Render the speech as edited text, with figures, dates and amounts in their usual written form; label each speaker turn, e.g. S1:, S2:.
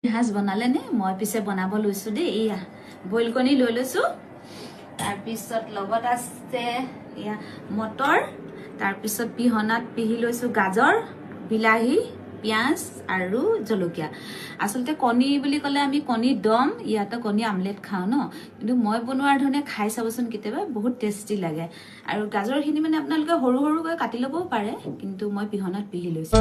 S1: সাজ বনালেনে? মই পিছে বনাব লৈছোঁ দেই। এয়া বইল কণী লৈ লৈছোঁ, তাৰপিছত লগত আছে এয়া মটৰ, তাৰপিছত পিহনাত পিহি লৈছোঁ গাজৰ, বিলাহী, পিঁয়াজ আৰু জলকীয়া। আচলতে কণী বুলি ক'লে আমি কণী দম, ইয়াতে কণী আমলেট খাওঁ ন, কিন্তু মই বনোৱাৰ ধৰণে খাই চাবচোন কেতিয়াবা, বহুত টেষ্টি লাগে। আৰু গাজৰখিনি মানে আপোনালোকে সৰু সৰুকৈ কাটি ল'বও পাৰে, কিন্তু মই পিহনাত পিহি লৈছোঁ।